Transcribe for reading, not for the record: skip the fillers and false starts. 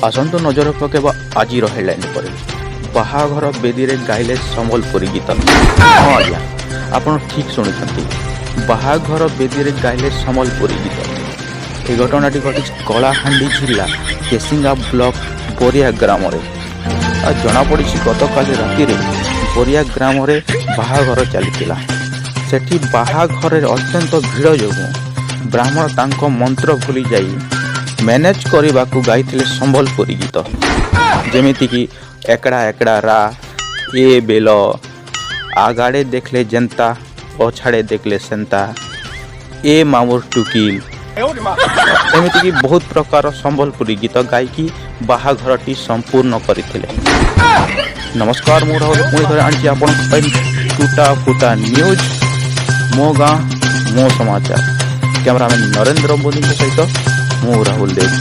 ଆସନ୍ତୁ ନଜର ପକାଇବା ଆଜିର ହେଡ଼ଲାଇନ୍ ଉପରେ। ବାହାଘର ବେଦୀରେ ଗାଇଲେ ସମ୍ବଲପୁରୀ ଗୀତ। ହଁ ଆଜ୍ଞା, ଆପଣ ଠିକ୍ ଶୁଣୁଛନ୍ତି। ବାହାଘର ବେଦୀରେ ଗାଇଲେ ସମ୍ବଲପୁରୀ ଗୀତ। ଏହି ଘଟଣାଟି ଘଟିଛି କଳାହାଣ୍ଡି ଜିଲ୍ଲା କେସିଙ୍ଗା ବ୍ଲକ ବରିଆ ଗ୍ରାମରେ। ଆଉ ଜଣାପଡ଼ିଛି, ଗତକାଲି ରାତିରେ ବରିଆ ଗ୍ରାମରେ ବାହାଘର ଚାଲିଥିଲା। ସେଠି ବାହାଘରରେ ଅତ୍ୟନ୍ତ ଭିଡ଼ ଯୋଗୁଁ ବ୍ରାହ୍ମଣ ତାଙ୍କ ମନ୍ତ୍ର ଭୁଲି ଯାଇ ମ୍ୟାନେଜ୍ କରିବାକୁ ଗାଇଥିଲେ ସମ୍ବଲପୁରୀ ଗୀତ, ଯେମିତିକି ଏକଡ଼ା ଏକଡ଼ା ରା ଏ ବେଲ, ଆଗାଡ଼େ ଦେଖିଲେ ଯେନ୍ତା, ପଛାଡ଼େ ଦେଖିଲେ ସେନ୍ତା, ଏ ମାମୁର ଟୁକିଲ, ଏମିତିକି ବହୁତ ପ୍ରକାର ସମ୍ବଲପୁରୀ ଗୀତ ଗାଇକି ବାହାଘରଟି ସମ୍ପୂର୍ଣ୍ଣ କରିଥିଲେ। ନମସ୍କାର, ମୁଁ ରାହୁଲ, ପୁଣି ଥରେ ଆଣିଛି ଆପଣଙ୍କ ପାଇଁ ଟୁଟା ଫୁଟା ନ୍ୟୁଜ୍, ମୋ ଗାଁ ମୋ ସମାଚାର। କ୍ୟାମେରାମ୍ୟାନ୍ ନରେନ୍ଦ୍ର ମୋଦିଙ୍କ ସହିତ ମୁଁ ରାହୁଲ ଦେବ।